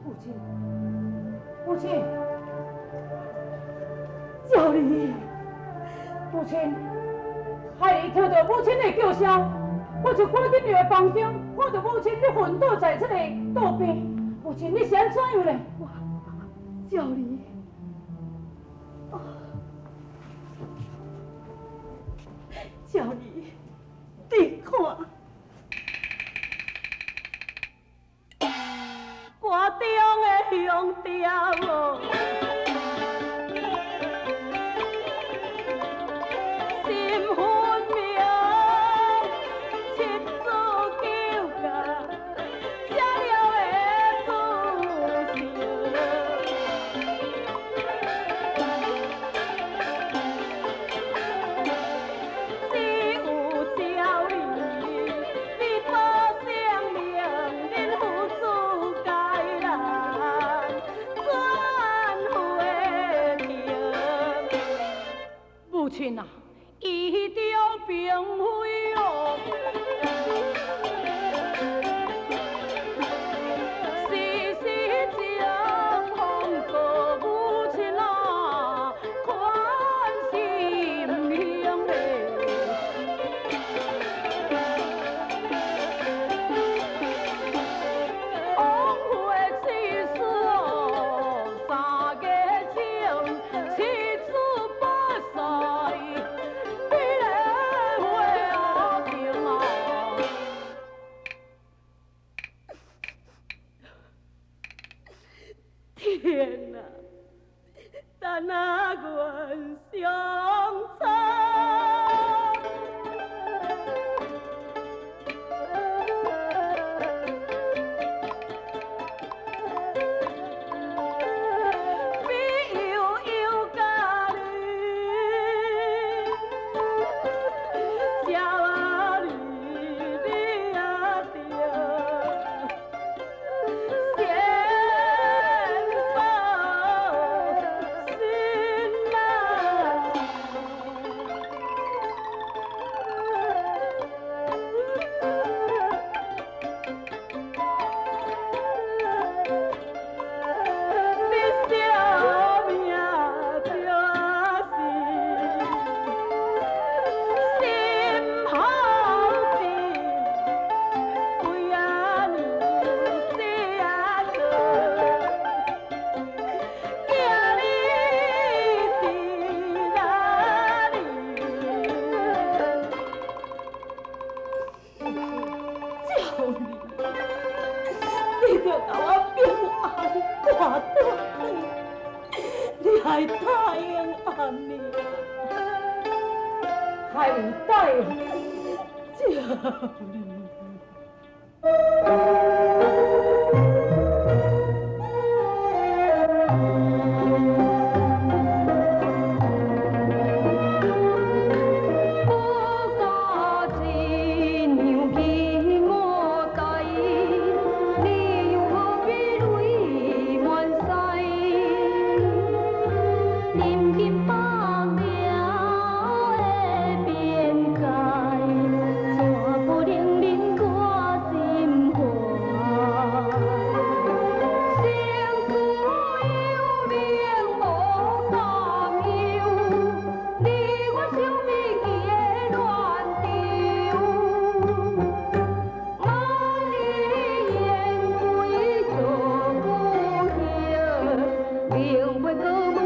母亲，母亲，赵丽，母亲，孩儿听到母亲的叫声，我就赶紧入来房间，看到母亲你昏倒在这个桌边。母亲，你是按怎样咧？我，赵丽，赵丽，你看。歌中的乡调哦，心分明，七祖九教，吃了会出成。只有鸟儿，你保性命，恁父子该人转回情。母亲啊，伊着并非哦，时时将风过母亲啊，宽心胸嘞。往父的妻子哦，三个情，妻子八岁，比咧花灯啊。天啊，但那愿相参。比悠悠甲你，鸟仔你，你也着先报心啊。你惜命就是心好静，为阿娘这啊做，囝儿是哪里？赵丽，你著共我平安挂倒去，你还答应按呢？孩儿答应。赵丽。不过一娘见我大，你又何必泪满腮？临近放了的边界，怎不能令我心怀？生死有命无担忧，你我相比记的乱丢。万里言归做不休，明月高问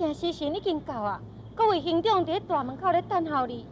現時辰已經到啊，各位兄長佇咧大門口咧等候你。